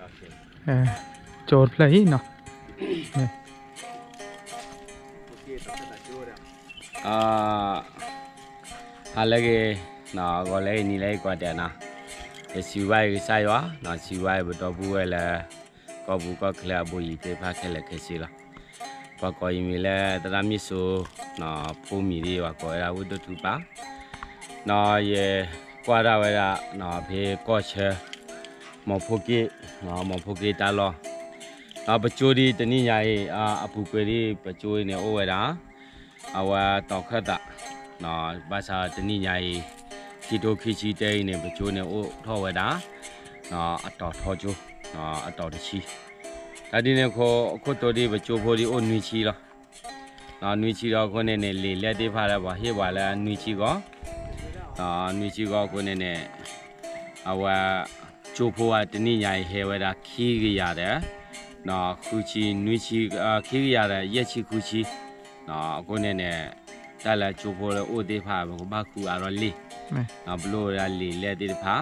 ကၠိတဖျၢၣ်အံၤနီၤ, ဟါလၢအဂ့ၤ, ဂီၤလၢအဂ့ၤ နံၤလၢအဂ့ၤ ကိးဂၤဒဲးနီၤ, ယစံးဘျုးကစၢ်ယွၤ, စံးဘျုးပဒီပုၢ်ဝဲၢ်လၢ ကီၢ်ပူၤကီၢ်ချၢအဘူးအယံၤသ့ၣ်တဖၣ်ခဲလၢာ်ခဲဆ့လီၤ. ပှၤကိးယမံၤလၢသရၣ်မုၣ်စိ, ဖိမံၤဒ်ယွၤကိးဝဲဒၣ်ဝ့ၢ်ဒိၣ်ထူပၢ်, ယကွၢ်ဒၣ်ဝဲဒၣ် ဖဲကီၢ်ဆၢ မိၢ်ဖိက့ၣ်, မိၢ်ဖိက့ၣ်တၢ်လီၢ်, ပကၠိဒ်တနံၣ်ညါအံၤ အပူၤကွံာ်ဒ်ပကၠိအံၤန့ၣ်အိၣ်ဝဲဒၣ် အဝဲတီၤခၢၣ်သး, ဘၣ်ဆၣ်တနံၣ်ညါအံၤ ခံထိခံဆံတၢအံၤန့ၣ် ပကၠိန့ၣ်အိၣ်ထီၣ်ဝဲဒၣ် အတီၤထီကၠိ, အတီၤတဆံ, တၢ်ဒ်န့ၣ်အဃိ ခိၣ်တိဒ်ပကၠိဖိဒ်အိၣ်နွံဆံလီၤ. နွံဆံဒီးအဃိန့ၣ်န့ၣ် လံာ်လဲၢ်သ့ၣ်တဖၣ်လၢပှၤဟ့ၣ်ပှၤလၢနွံဆံဂီၢ်, နွံဆံဂီၢ်အဃိန့ၣ်န့ၣ် အဝဲ ကၠိဖိအတနံၣ်ညါအံၤဟဲဝဲဒၣ်ခံကယၤဒီး ဃုဆံ, နွံဆံ, ခံကယၤဒီးယဲၢ်ဆံဃုဆံ, အဃိန့ၣ်န့ၣ် တၢ်လၢကၠိဖိလၢအိၣ်သ့ၣ်တဖၣ် ပကဘၣ်ဃုအါထီၣ်လံာ်, ပလိၣ်ဝဲဒၣ်လံာ်လဲၢ်သ့ၣ်တဖၣ်,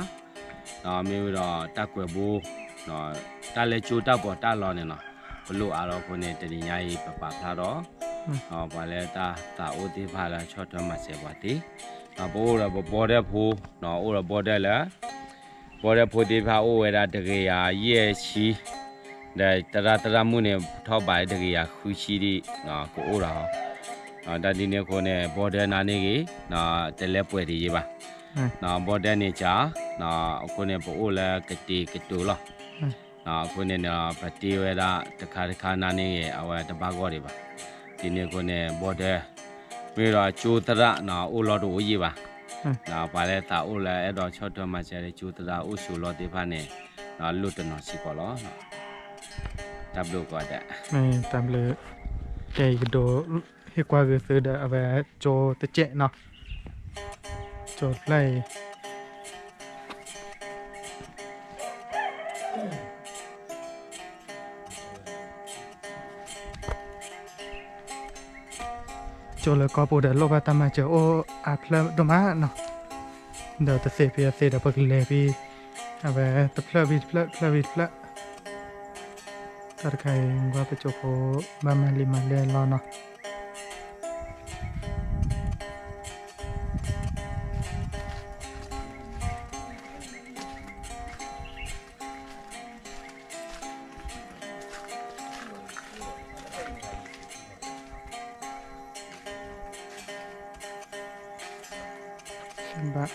မ့ၢ်ဝဲဒီးတၢ်ကွဲးဘိ, တၢ်လၢကၠိတၢ်ပီးတၢ်လီန့ၣ်နီၤ, ပလိၣ်အါထီၣ်အဃိန့ၣ် တနံၣ်ညါအံၤပပာ်ဖျါထီၣ် ပှၤလၢတၢ်သးအိၣ်သ့ၣ်တဖၣ်လၢဆီၣ်ထွဲမၤစၢၤပှၤသ့, ပအိၣ်ဒီးပဘီဒၢၣ်ဖိ, အိၣ်ဒီးဘီဒၢၣ်လၢ ဘီဒၢၣ်ဖိသ့ၣ်တဖၣ်အိၣ်ဝဲဒၣ်တကယၤယဲၢ်ဆံ, ဒီးသရၣ်သရၣ်မုၣ်န့ၣ် ထီၣ်ဘးတကယၤဃုဆံဒ် ကအိၣ်ဒီး, တၢ်ဒ်န့ၣ်အဃိန့ၣ် ဘီဒၢၣ်နာ်န့ၢ်ဂ့ၤ, တလဲပှဲၤတယံၤဘၣ်, ဘီဒၢၣ်န့ၣ်ကး, အဃိန့ၣ် ပအိၣ်လၢကတ့ၤကတိၤလီၤ. အဃိန့ၣ် ပတ့ဝဲဒၣ်တခါတခါနာ်န့ၢ်ဂ့ၤ အဝဲတဘၣ်ဂီၢ်ဒံးဘၣ်, ဒ်န့ၣ်အဃိန့ၣ် ဘီဒၢၣ်, မ့ၢ်ဒီးကၠိသရၣ် အိၣ်လီၤတအိၣ်ယံာ်ဘၣ်, ပှၤလၢသးအိၣ်လၢအဲၣ်ဒိးဆီၣ်ထွဲမၤစၢၤလၢကၠိသရၣ်အိၣ်ဆိးလီၤသ့ၣ်တဖၣ်န့ၣ် လိၣ်တနီၤစ့ၢ်ကီးလီၤ. တၢ်ဘျုးကိးဂၤဒဲး, တၢ်ဘျုး, ကဲအံၤကဒိးဟ့ၣ်ကွၢ်ဂ့ၤသုဒီးအဝဲကၠိတစဲးနီၤ, ကၠိတဖျၢၣ်အံၤ ကၠိလၢကီၢ်ပူၤဒီးလိၣ်ဘၣ်တၢ်မၤစၢၤအိၣ်အါဖျၢၣ်ဒိၣ်မးနီၤ, ဒီးတသ့ဖဲအသ့ဒီးပကလဲၤဖဲ အဝဲတဖျၢၣ်ဖဲတဖျၢၣ် တဖျၢၣ်ဖဲတဖျၢၣ်, တၢ်တခါအံၤ ကွၢ်ပကၠိဖိ ဘၣ်မၤလံာ်မၤလဲၢ်လီၤနီၤ. ဘၣ်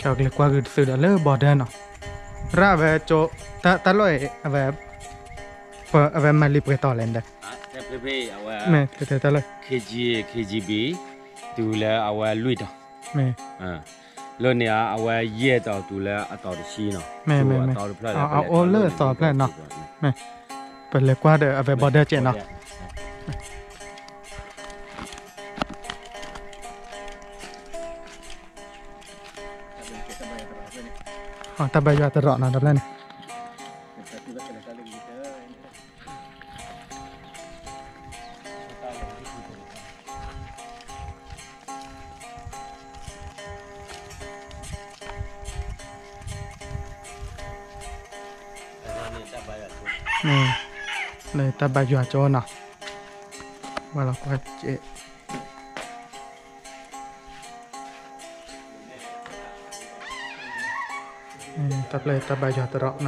ကလဲၤကွၢ်ဂ့ၤသုဒီးလၢ border နီၤ, ရၣ်အဝဲကၠိ တၢ်လီၢ်အံၤ အဝဲ အဝဲမၤလံာ်ပှဲၤတီၤလဲၣ်န့ၣ်, မ့ၢ်ထဲတၢ်လီၢ် K G, K G B တုၤလၢအဝဲလွံၢ်တီၤ, မ့ၢ် လၢန့ၣ် အဝဲယဲၢ်တီၤတုၤလၢအတီၤတဆံနီၤ, မ့ၢ် မ့ၢ် မ့ၢ် အအိၣ်လၢအသီတဖျၢၣ်နီၤ, မ့ၢ် ပလဲၤကွၢ်ဒီးအဝဲ border စဲးနီၤ. တၢ်ဘါယွၤတရီးနီၤ တဖျၢၣ်န့ၣ် လၢတၢ်ဘါယွၤကၠိနီၤ, ဝဲလီၤကွၢ်စဲး တၢ်ဖျၢၣ်တၢ်ဘါယွၤတရီးနီၤ.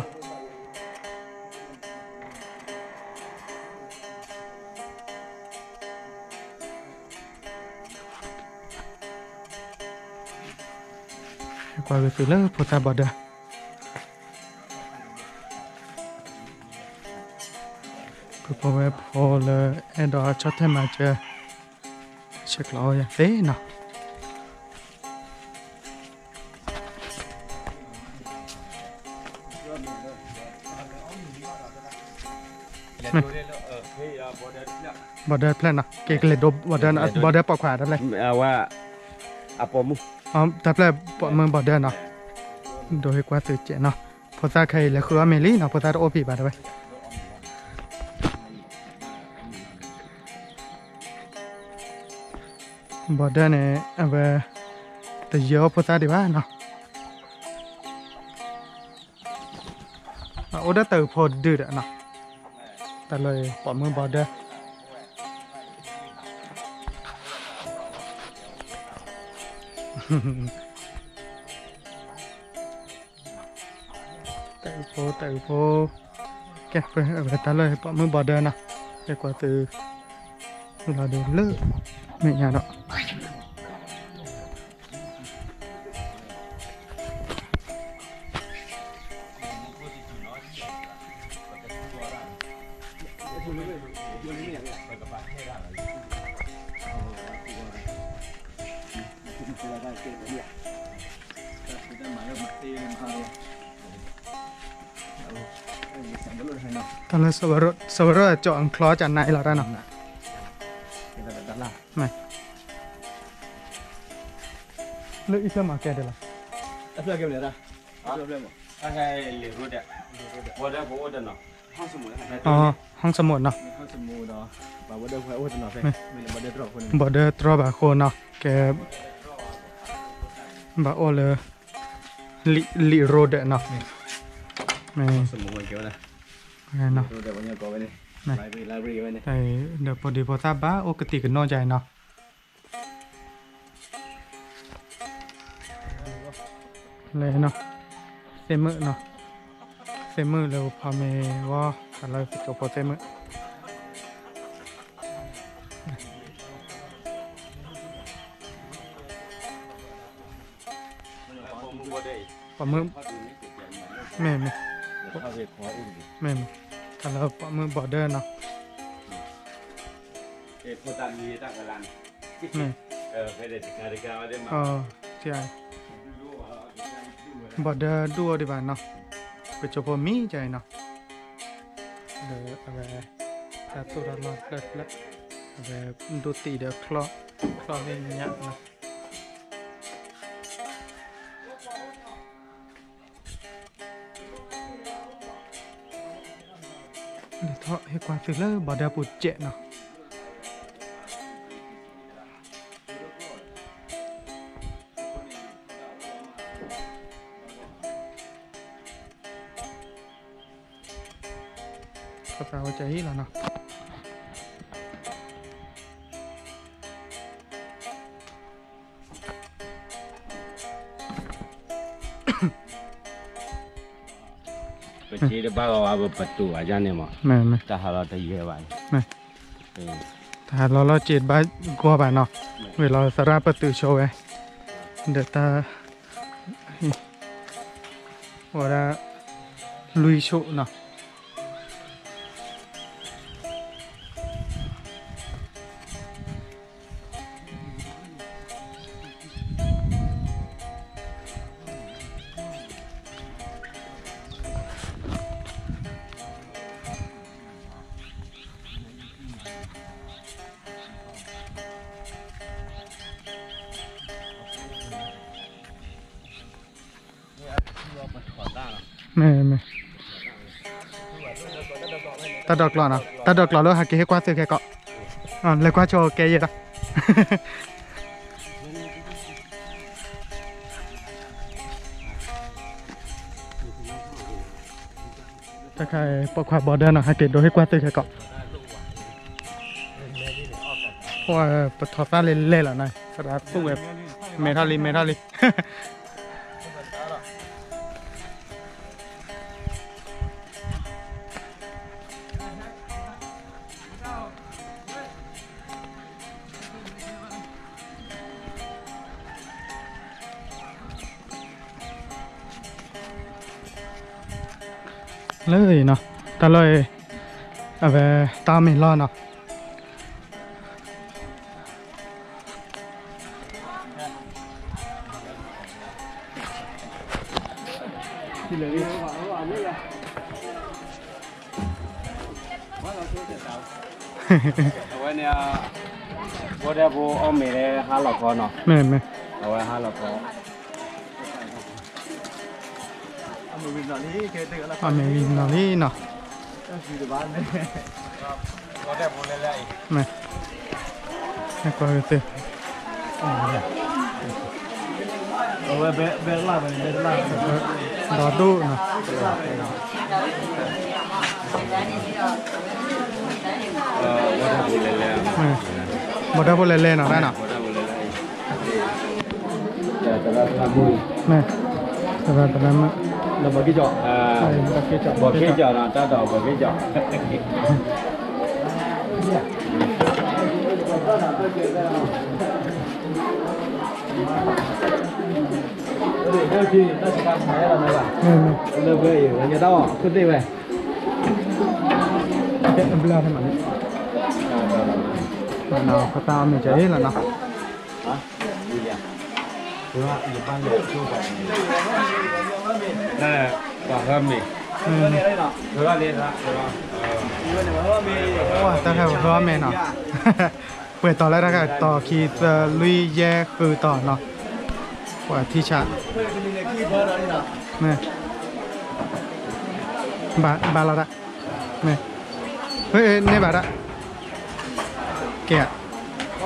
ကွၢ်က့ၤသုလၢဖိသၣ် border ဖုဖိဝဲၢ်ဖိလၢအဲၣ်ဒိးဆီၣ်ထွဲမၤစၢၤ ဆဲးကျိးအီၤယၤသ့နီၤ. မ့ၢ် border တဖျၢၣ်နီၤ, က့ၤကလဲၤဒိ border ပိာ်ခွါတဖျၢၣ်, အဝဲ အပိာ်မုၣ် တဖျၢၣ်ပိာ်မုၣ် border နီၤ, ဒိးဟ့ၣ်ကွၢ်သုစဲးနီၤ. ဖိသၣ်ခဲအံၤလဲၤဃုအီၣ်မ့ၤလံနီၤ, ဖိသၣ်တအိၣ်ဖဲဘၣ်တဲဝဲ. border န့ၣ် အဝဲ တယၢအီၣ်ဖိသၣ်ဒံးဘၣ်နီၤ. အိၣ်ဒီးတၢ်အုးဖိဒုဒီးနီၤ, တၢ်လၢပိာ်မုၣ် border တၢ်အုးဖိ တၢ်အုးဖိ, ကဲ ပဝဲတၢ်လၢပိာ်မုၣ် border နီၤ, ကဲကွၢ်သု လီၤဒုးလၢ မဲာ်ညါဒီး တၢ်လၢ စီၤဝဲရိၣ် စီၤဝဲရိၣ်အကၠီအချီကနၤအံၤလီၤတၢ်နီၤ, လၢအံၤဖျၢၣ်မၤကဲဒ်လဲၣ်, အဖျၢၣ်ကဲလဲၣ်တၢ်, အဖျၢၣ်မၤ တၢ်ခဲလံာ်ရိဒဲး, ဘီဒဲဖိအိၣ်တနီၤ, ဟီၣ်စမူးနီၤ, ဟီၣ်စမူးဒီး ဘီဒဲတြီဘၣ်အဃိနီၤ, ကဲ ဘၣ်အိၣ်လၢ လံာ်ရိဒဲးနီၤ, မ့ၢ် ဒီးဖိဒံဖိသၣ်ဘၣ်အိၣ်ကသံၣ်ကနီၣ်ဒ်အံၤနီၤ, လဲၤနီၤ, သ့ၣ်မုၣ်နီၤ, သ့ၣ်မုၣ်လၢပဖီမ့ၤဂီၢ် တၢ်လၢပကၠိဖိသ့ၣ်မုၣ် ပိာ်မုၣ် မ့ၢ် မ့ၢ် မ့ၢ် တၢ်လၢပိာ်မုၣ် border နီၤ, မ့ၢ် border ဒိၣ်အီၤဒံးဘၣ်နီၤ, ပကၠိဖိမံၤကၢ်အံၤနီၤ, ဒီးအဝဲ တၢ်သိၣ်တၢ်လီၢ်ဖျၢၣ်ဖျၢၣ်, အဝဲဒိၣ်တံၢ်ဒီးချီၣ် ချီၣ်လၢညါနီၤ. လဲၤထီၣ်ဟ့ၣ်ကွၢ်သုလၢ border ပူၤစဲးနီၤ. ဖိသၣ်အိၣ်ကၢ်အံၤလီၤနီၤ. ပစ့တဘၣ်ဂီၤဘၣ် ပပတုာ်ဘၣ်ယၤန့ၣ်မး, မ့ၢ် မ့ၢ် တၢ်ဟးလီၤတယဲၢ်ဘၣ်, မ့ၢ် တၢ်ဟးလီၤလီၤစ့တဘၣ်ဂီၤဘၣ်နီၤ, ဝံၤလီၤသရၣ်ပတုာ်ဆိဝဲ, ဒီးတၢ် ဝဲဒၣ် လွံၢ်ဆိနီၤ. မ့ၢ် မ့ၢ် တၢ်ဒိးကျိးနီၤ, တၢ်ဒိးကျိးလၢဟဲက့ၤဟ့ၣ်ကွၢ်သုခဲကီး, လဲၤကွၢ်ဆိကဲယဲၢ်ဒီး တၢ်ခါပိာ်ခွါ border နီၤ ဟဲက့ၤဒိးဟ့ၣ်ကွၢ်သုခဲကီး, ပထီၣ်သၣ်လဲၤလဲၤလီၤနီၤ, သရၣ်သူၣ်ဝဲ မဲထီၣ်လံ မဲထီၣ်လံ. လၢအံၤနီၤ, တၢ်လီၢ်အံၤ အဝဲတၢ်အီၣ်မ့ၤလီၢ်နီၤ. အဝဲန့ၣ် ဘီဒဲဖိအီၣ်မ့ၤလၢဟါလီၤခီနီၤ, မ့ၢ် မ့ၢ် အဝဲဟါလီၤခီ အမ့ၢ်ဝံၤနီၤလံနီၤ, မ့ၢ်, ကွၢ်ကသ့, ဒီဒိၣ်နီၤ, ဘီၣ်တၢ်ဖိလဲၤလဲၤနီၤ တၢ်နီၤ သရၣ်သရၣ်မုၣ်, သရၣ်သရၣ်မုၣ်, ဘီၣ်က့ၣ်ကၠီၣ်, ဘီၣ်က့ၣ်ကၠီၣ်နီၤ တၢ်ဒီးဘီၣ်က့ၣ်ကၠီၣ်, လၢဝဲအံၤ ဝဲညါတၢ်အီၣ်ခိၣ်သ့ၣ်ဝဲ, ဘျါထဲမးန့ၣ်, ပတၢ်အီၣ်မ့ၤကဲအံၤလီၤနီၤ. တၢ်ဟၢမ့ၤ, တၢ်ဟၢမ့ၤနီၤ, ပှဲၤတီၤလၢတၢ်ခါ တီၤခံ သၢ လွံၢ် ယဲၢ် ဃုတီၤနီၤ, ပှၤထံဆး, ဘၣ်လီၤတၢ်, န့ၢ်ဘၣ်တၢ်, ကဲ, အ,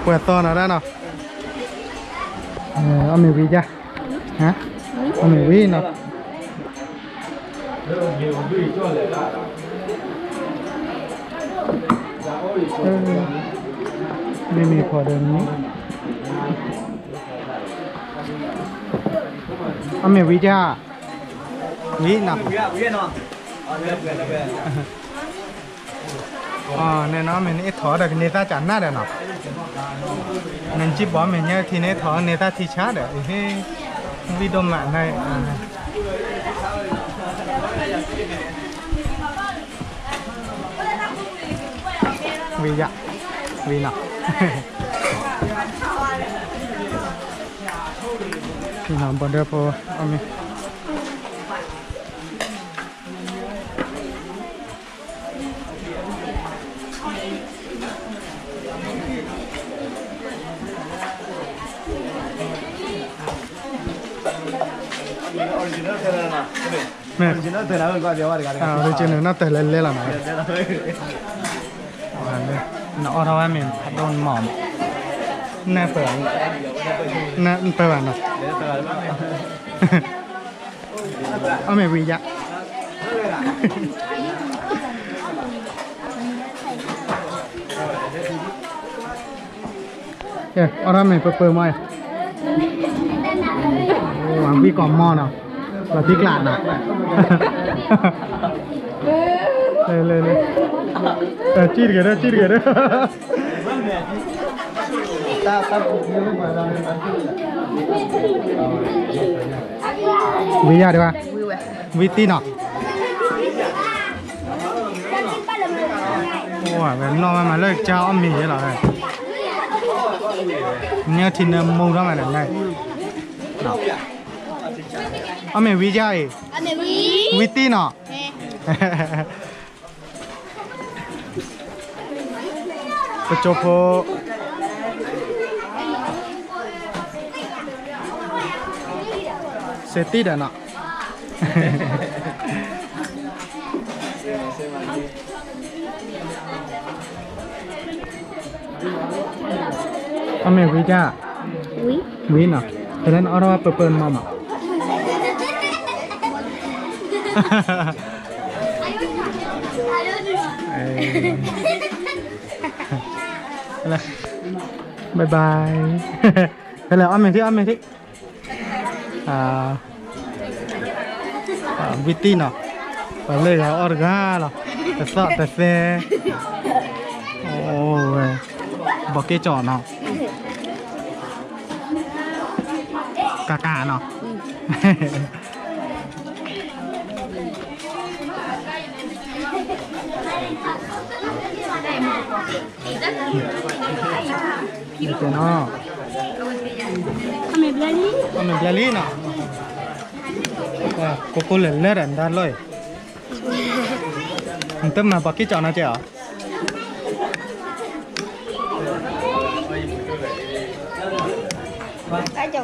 ပှဲၤသီနီၤတၢ်နီၤ, အီၣ်မ့ၤဝံၤယါ, အီၣ်မ့ၤဝံၤနီၤ, မ့မ့ၢ်ဖီဒီးန့ၣ်, အီၣ်မ့ၤဝံၤယါ, ဝံၤနီၤ န့ၣ်နီၤ မ့ၢ်နအ့ၣ်ထီၣ်ဒီးကန့ၢ်သၣ်ကနၣ်ဒီးနီၤ, နစံၣ်ဘီမ့ၢ်ညါထံန့ၣ်ထီၣ်န့ၢ်သၣ်ထံဆါဒီး, ဝံၣ်ဒိၣ်မးန့ၣ်, ဝံၤယါ, ဝံၤနီၤ, ဘီဒၢဖိအီၣ်မ့ၤ မ့ၢ်, အ original နီၢ်တၢ်လဲၤလဲၤလီၤနီၤ, နအီၣ်ထီၣ်ဝဲမ့ၢ်ဖးဒိၣ်မး, နပၢၢ်, နပၢၢ်ဘၣ်နီၤ အီၣ်မ့ၤဝံၤယါ, အီၣ်ထီၣ်မ့ၤပၢၢ်ပၢၢ်မး, ဝံၣ်ကီၢ်မီၢ်နီၤ, လီၤတံၢ်ကျးနီၤ, လၢလၢလၢ, စံၣ်တဂ့ၤဒီး စံၣ်တဂ့ၤဒီး ဝံၤယါဒံးဘၣ်, ဝံၤသံနီၤ, ဝဲနီၢ်ဝဲမးလၢကစၢ်အီၣ်မ့ၤယဲလီၤ, ညၣ်ထံနၢမူထီၣ်မးန့ၣ်, အီၣ်မ့ၤဝံၤယါအံၤ, ဝံၤသံနီၤ ပကၠိဖိ, စဲးတံၢ်ဒီးနီၤ, အီၣ်မ့ၤဝံၤယါ, ဝံၤနီၤ, တလဲနအီၣ်ထီၣ်ပၢၢ်ပၢၢ်မးမး ဘၣ်ဘၣ်, ဖဲလဲၣ် အီၣ်မ့ၤထံ အီၣ်မ့ၤထံ, ဝံၤတံၢ်နီၤ, ပှၤလၢဂၤအီၣ်တဂၤလီၤ, တသီၣ်တသဲ, အိၣ်ဝဲ, ဘီက့ၣ်ကၠီၣ်နီၤ, ကးကးနီၤ နီၤ, အီၣ်မ့ၤဘျဲလံနီၤ, ကိးကိးလၢာ်လၢာ်ဒီးနတၢ်လီၢ်အံၤ, တမၤပှၤက့ၣ်ကၠီနီၤကဲအီၤ.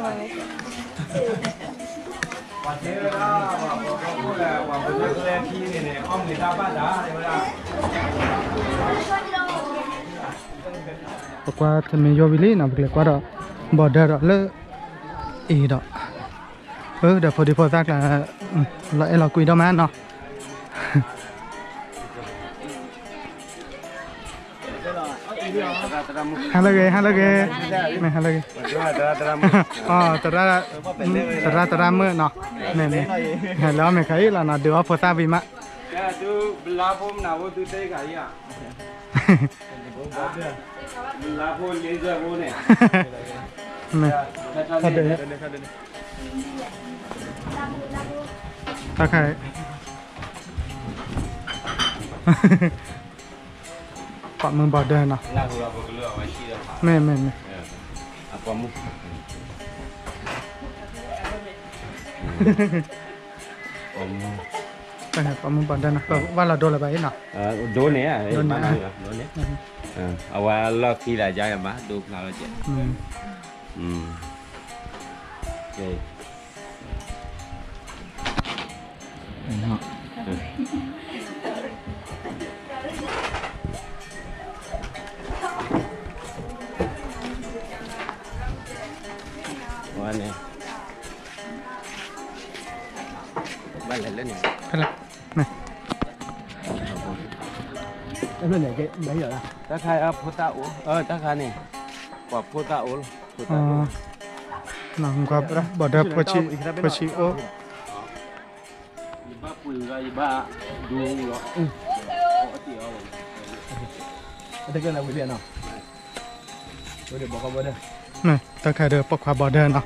ပကွၢ်တမ့ၢ်ယိဝံၤလံနီၤ ပကလဲၤကွၢ်ဒီး border ဒီးလၢ အံၤဒီး အၢ ဒီးဖိဒံဖိသၣ်ကျါ လီၤအဲၣ်လီၤကွံဒီးမးနီၤ. ဟါလၢဂ့ၤ ဟါလၢဂ့ၤ မ့ၢ်ဟါလၢဂ့ၤ အီ သရၣ် သရၣ်တရၣ်မုၣ်နီၤ မ့ၢ်မ့ၢ် လၢအီၣ်မ့ၤခါအံၤလီၤနီၤ ဒုးအီၣ်ဖိသၣ်ဝံၤမး တၢ်ခါ ပှၤမုၢ် border နီၤ မ့ၢ်မ့ၢ်မ့ၢ် ပှၤမုၢ် border နီၤ ပဘၣ်လီၤဒိလၢၤဘၣ်အံၤနီၤ ဒိန့ၣ် ဒိန့ၣ် အဝဲလီၢ်ခံလၢယါယမး ဒိဖျါလီၤကဲ ဝဲန့ၣ် ဘၣ်လဲၤလၢန့ၣ် ဖဲလဲၣ် န့ၣ် တၢ်ခါဖိသၣ်အိၣ် တၢ်ခါန့ၣ် ပှၤဖိသၣ်အိၣ်လီၤ ဖိသၣ်အိၣ် border ဖိဆံး ဖိဆံးအိၣ် ယဘၣ်ပှ့ၤလီၤ ယဘၣ်ဒိလီၤ အတကဲလၢဝံၤလံနီၤ တၢ်ခါဒီးပိာ်ခွါ border နီၤ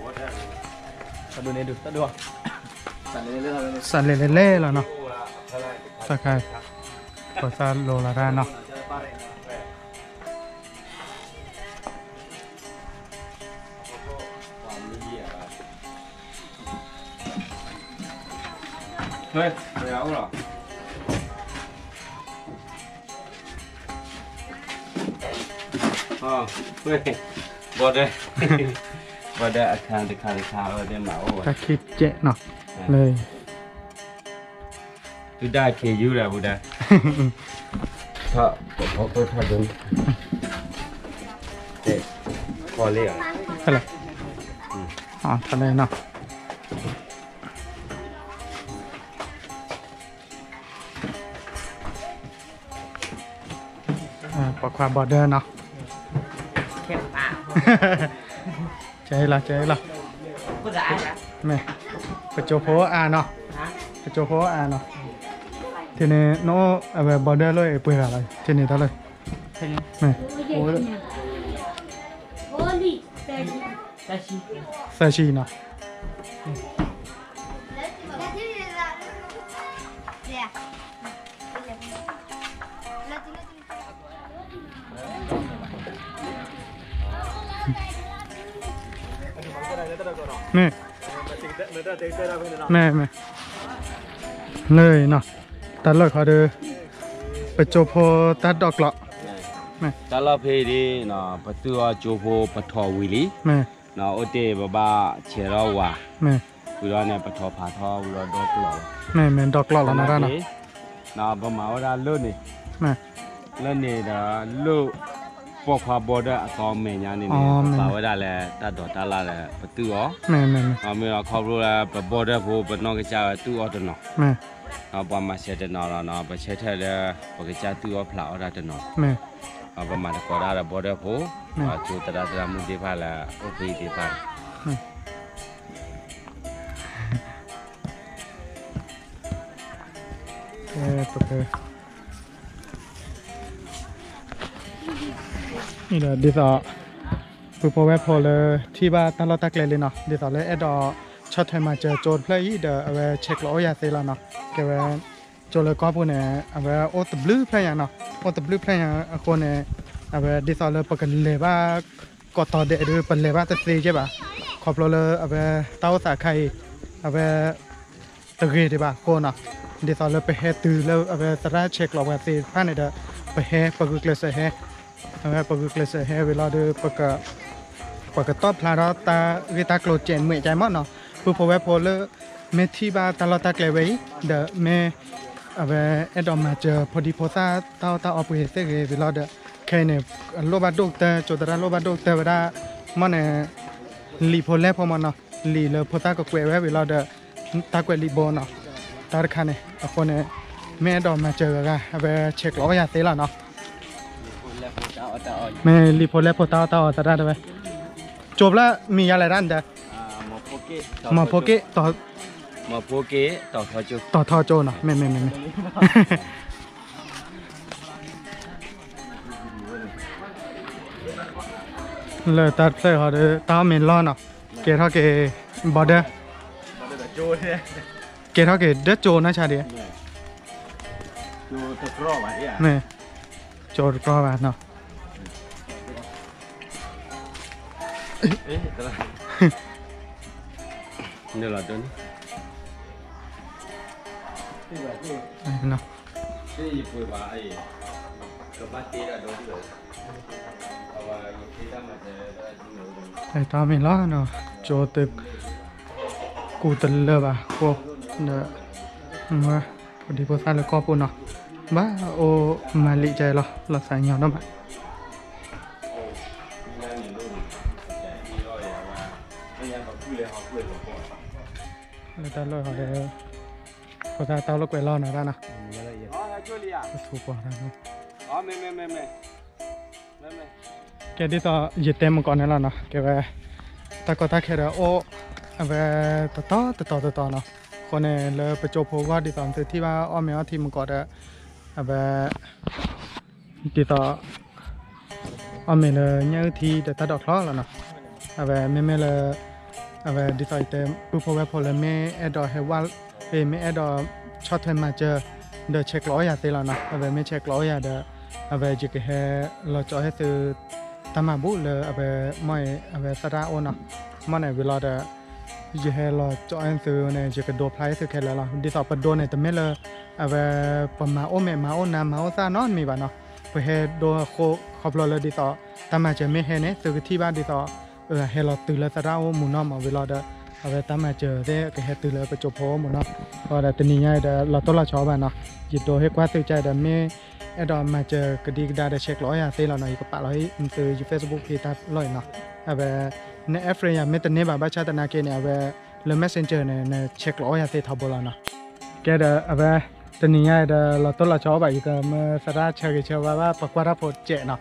စးလဲၤလဲၤလဲၤလီၤနီၤ တၢ်ခါ ပှၤသၣ်လိၤလီၤတၢ်နီၤ border အခါတခါတခါ တၢ်ခံးကဲးနီၤ လၢ သုဒၣ်ခ့ယူၢ်လၢပူၤဒၣ် ထီၣ် ထီၣ်ဒိ ထီၣ်လံ ထီၣ်လံနီၤ ပိာ်ခွါ border နီၤ ကဲလီၤ ကဲလီၤ မ့ၢ် ပကၠိဖိအါနီၤ ပကၠိဖိအါနီၤ ထံန့ၣ် နအိၣ်အဝဲ border လၢအပှဲၤဂၤလီၤ ထံန့ၣ်တၢ်လၢ မ့ၢ် သၢဆံနီၤ မ့ၢ် မ့ၢ် မ့ၢ် လၢနီၤ တၢ်လၢၢ်ခီဒီး ပကၠိဖိတၢ်ဒိးကျိး မ့ၢ် တၢ်လီၢ်ဖဲအံၤဒ် ပသုးအီၤကၠိဖိပထီၣ်ဝံၤလံ မ့ၢ် အိၣ်တ့ၢ်ပဘၣ်ဆဲးထီၣ်ဝၤ မ့ၢ် ဝံၤဒီးန့ၣ် ပထီၣ်ဖးထီဝံၤဒီးဒိးကျိးလီၤ မ့ၢ် မ့ၢ်ဒိးကျိးလီၤ နတၢ်နီၤ ပမၤဝဲဒၣ်လၢန့ၣ် မ့ၢ် လၢန့ၣ်ဒီး လၢ ပိာ်ခွါ border အသီမဲာ်ညါန့ၣ်န့ၣ် ပပာ်ဝဲဒၣ်လၢတၢ်ဒိးတၢ်လၢ်လၢပသုးအီၤ မ့ၢ် မ့ၢ် မ့ၢ် မ့ၢ်ခီဖျိလၢ ပ border ဖိ ပနီၢ်ကစၢ်ဝဲသုးအီၤတနီၤ မ့ၢ် ပှၤမၤစၢၤတနီၤလီၤနီၤ ပဆၢထၢၣ်လၢ ပကစၢ်သုးအီၤဖျးအီၣ်တၢ်တနီၤ မ့ၢ် ပမၤသကိးတၢ်ဒီး border ဖိ ပှၤကၠိသရၣ်သရၣ်မုၣ်သ့ၣ်တဖၣ်လၢ အိၣ်ဖဲအံၤသ့ၣ်တဖၣ် ဒ်သိး ပုၢ်ဖိဝဲၢ်ဖိလၢ ထံၣ်ဘၣ်တၢ်လီၢ်တၢ်ကျဲလံနီၤ ဒ်သိးလၢအဲၣ်ဒိး ဆီၣ်ထွဲမၤစၢၤကၠိတဖျၢၣ်အံၤဒီး အဝဲဆဲးကျိးအိၣ်ယၤသ့လီၤနီၤ ကဲဝဲ ကၠိလၢကီၢ်ပူၤန့ၣ် အဝဲအိၣ်တဘျုးဖျၢၣ်ညါနီၤ အိၣ်တဘျုးဖျၢၣ်ညါအဃိန့ၣ် အဝဲဒ်သိးလၢပကလဲၤဘၣ် ကိးတီၤဒဲးဒီး ပလဲၤဘၣ်တသ့ကဲဘၣ် ခီဖျိလၢအဝဲ တၢ်အိၣ်သးခါအံၤ အဝဲ တဂ့ၤဒံးဘၣ်အဃိနီၤ ဒ်သိးလၢပဟဲတုၤလၢအဝဲသရၣ်ဆဲးကျိးပှၤသ့ၣ်တဖၣ်န့ၣ်ဒီး ပဟဲပဂုာ်ကျဲးစၢးဟဲ အဝဲပဂုာ်ကျဲးစၢးဟဲဝံၤလီၤဒီး ပကတီၣ်ဖျါထီၣ်တၢ်ဂ့ၢ်တၢ်ကျိၤစဲးမှဲာ်ကမ့ၢ်နီၤ ပုၢ်ဖိဝဲၢ်ဖိလၢ မ့ၢ်ထံၣ်ဘၣ်တၢ်လီၢ်တၢ်ကျဲဝဲအံၤ ဒီးမ့ၢ် အဝဲအဲၣ်ဒိးမၤစၢၤဖိဒံဖိသၣ်တၢ်အီၣ်တၢ်အီပှ့ၤသ့ၣ်ဂ့ၤဝံၤလီၤဒီး ခဲအံၤန့ၣ် လိၣ်ဘၣ်ဒိၣ်ကတၢၢ် ကၠိသရၣ်လိၣ်ဘၣ်ဒိၣ်ကတၢၢ်ဝဲဒၣ် မ့ၢ်န့ၣ် လံာ်ဖိလဲၢ်ဖိမ့ၢ်နီၤ လံာ်လၢဖိသၣ်ကကွဲးဝဲဝံၤလီၤဒီး တၢ်ကွဲးလံာ်ဘိနီၤ တၢ်တခါန့ၣ် အဃိန့ၣ် မ့ၢ်အဲၣ်ဒိးမၤစၢၤဂၤဂၤ အဝဲဆဲးကျိးအီၣ်ယၤသ့လီၤနီၤ မ့ၢ်လံာ်ဖိလဲၢ်ဖိတၢ်အီၣ်တၢ်အီသရၣ်တဲဝဲ ကၠိဖျၢၣ်မံၤယါလဲၣ်ဒၣ်နဒၢ မီၤဖိက့ၣ် တီၤထီကၠိနီၤ မ့ၢ်မ့ၢ်မ့ၢ်မ့ၢ် လၢတၢ်တဖျၢၣ်ဟီဒီး တၢ်အီၣ်မ့ၤလီၢ်နီၤ ကဲထီၣ်က့ၤ border ကဲထီၣ်က့ၤဒၢကၠိနီၢ်ဆါဒံး မ့ၢ် ကၠိတကြီဘၣ်နီၤ တၢ်မ့ၢ်လီၤနီၤ ကၠိတ ကူတလၢဘၣ်ဃိ ဒီး ဖိဒံဖိသၣ်လၢကီၢ်ပူၤနီၤ ဘၣ်အိၣ်မၤလံာ်ကလီၤ လီၤသးညီဒိၣ်မး လၢတၢ်လီၢ်ဟီဒီး ဖိသၣ်တၢ်လိာ်ကွဲလီၤနီၤတၢ်နီၤ ပထူပီၤတၢ် ကဲဒ်သိးယတဲမုၢ်ကီးန့ၣ်လီၤနီၤ ကဲဝဲ တၢ်ကီတၢ်ခဲဒီးအိၣ် အဝဲ တတီၤတတီၤတတီၤနီၤ အဃိန့ၣ် လၢပကၠိဖိဂီၢ်ဒ်သိးသုထံၣ်ဘၣ်အီၣ်မ့ၤအီထံမုၢ်ကီးဒီး အဝဲ ဒ်သိး အီၣ်မ့ၤလၢညၣ်အုၣ်ထံဒီးတၢ်ဒိးချီလီၤနီၤ အဝဲမ့မ့ၢ်လၢ အဝဲဒ်သိးယတဲ ပုၢ်ဖိဝဲၢ်ဖိလၢမ့ၢ်အဲၣ်ဒိးဟဲဝဲ မ့ၢ်အဲၣ်ဒိးဆီၣ်ထွဲမၤစၢၤ ဒီးဆဲးကျိးအီၣ်ယၤသ့လီၤနီၤ အဝဲမ့ၢ်ဆဲးကျိးအီၣ်ယၤဒီး အဝဲယကဟဲလီၤကၠီၣ်ဟဲသု တၢ်မၤဘူၣ်လၢအဝဲ မ့ၢ်အဝဲသရၣ်အိၣ်နီၤ မ့ၢ်န့ၣ်ဝံၤလီၤဒီး ယဟဲလီၤကၠီၣ်ဟဲသုန့ၣ် ယကဒိဖျါဟဲသုခဲလၢာ်လီၤ ဒ်သိးပဒိန့ၣ် တမ့ၢ်လၢ အဝဲ ပမၤအိၣ်မဲာ်မၤအိၣ်နါမၤအိၣ်သၣ်နီတမံၤဘၣ်နီၤ ပဟဲဒိအဃိ ခီဖျိလၢဒ်သိး တၢ်မၤစၢၤမ့ၢ်ဟဲန့ၣ် သုကထံၣ်ဘၣ်ဒ်သိး ဟဲလီၤတုၤလၢသရၣ်အိၣ်မူနီၢ်မးဝံၤလီၤဒီး အဝဲတၢ်မၤစၢၤသ့ၣ်ကဟဲတုၤလၢပကၠိဖိအိၣ်မူနီၢ် အဃိဒီးတနံၤညါအံၤဒီးလီၤတိၢ်လီၤဆီဘၣ်နီၤ ယဒိဟ့ၣ်ကွၢ်သုကါအံၤဒီးမ့ၢ် အဲၣ်ဒိးမၤစၢၤကဒံကဒါဒီးဆဲးကျိးအီၣ်ယၤသ့လီၤနီၤ ယကပာ်လီၤဟ့ၣ်သု ယ Facebook page တၢ်လီၢ်အံၤနီၤ အဝဲ န add friend ယၤမ့ၢ်တန့ၢ်ဘၣ် ဘၣ်ဆၣ်သနာ်က့န့ၣ် အဝဲ လၢ Messenger န့ၣ် နဆဲးကျိးအီၣ်ယၤသ့ထီဘိလီၤနီၤ ကဲဒီးအဝဲ တနံၤညါအံၤဒီးလီၤတိၢ်လီၤဆီအိၣ်ဘၣ် ယကမၢသရၣ်ဆၢဂ့ၤဆၢဝါဘၣ် ပကွၢ်တၢ်ဖိစဲးနီၤ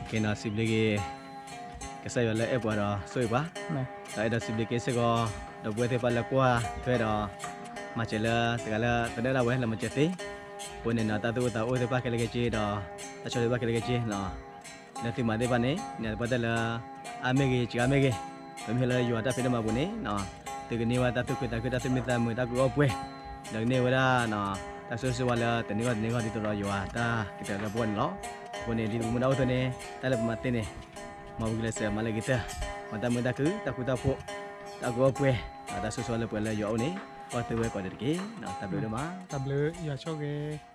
ကဲနီၤ စံးဘျုးက့ၤ ကစၢ်ယွၤလၢအဲၣ်ပှၤဒီးဆိၣ်ဂ့ၤပှၤ ဒီးအဲၣ်ဒိးစံးဘျုးက့ၤစ့ၢ်ကီး ဒီပုၢ်ဝဲၢ်သ့ၣ်တဖၣ်လၢကွၢ်ထွဲဒီး မၤစၢၤလၢတဂၤလၢတနၢ်ဒၣ်ဝဲလၢမၤစၢၤသ့ အဃိန့ၣ်နီၤ တၢ်သူၣ်အိၣ်သးအိၣ်သ့ၣ်တဖၣ်ခဲလၢာ်ခဲဆ့ဒီး တၢ်ဆီၣ်ထွဲဘၣ်ခဲလၢာ်ခဲဆ့နီၤ လၢသုမၤသ့ၣ်တဖၣ်န့ၣ် န့ၣ်သပှၢ်တၢၢ်လၢ အါမ့ၢ်ဂ့ၤ စှၤမ့ၢ်ဂ့ၤ ပမ့ၢ်ဟဲလၢယွၤတၢ်ဖံးတၢ်မၤပူၤန့ၣ် သုကန့ၢ်ဘၣ်တၢ်သူၣ်ခုသးခု တၢ်သူၣ်မံသးမုာ် တၢ်ကူၣ်အီၣ်ပှဲၤ ဒီးကန့ၢ်ဝဲဒၣ် တၢ်ဆိၣ်ဂ့ၤဆိၣ်ဝါလၢတနံၤဂီၢ်တနံၤဂီၢ် ဒ်သိးဒီးယွၤတၢ်ကတၢၢ်လၢပဂီၢ်န့ၣ်လီၤ. အဃိန့ၣ် ဒ်ပမူဒါအိၣ်အသိးန့ၣ် တၢ်လၢပမၤသ့န့ၣ် မ်ပကလဲၤစၢၤမၤလၢကတၢၢ် မ်တၢ်မုာ်တၢ်ခုၣ် တၢ်ဃူတၢ်ဖိး တၢ်ကူၣ်အီၣ်ပှဲၤ တၢ်ဆိၣ်ဂ့ၤဆိၣ်ဝါလၢပှဲၤလၢယွၤအိၣ်န့ၣ် ကီၢ်သုဝဲကိးဂၤဒဲးတက့ၢ်. တၢ်ဘျုးဒိၣ်မး တၢ်ဘျုးယွၤဆိၣ်ဂ့ၤ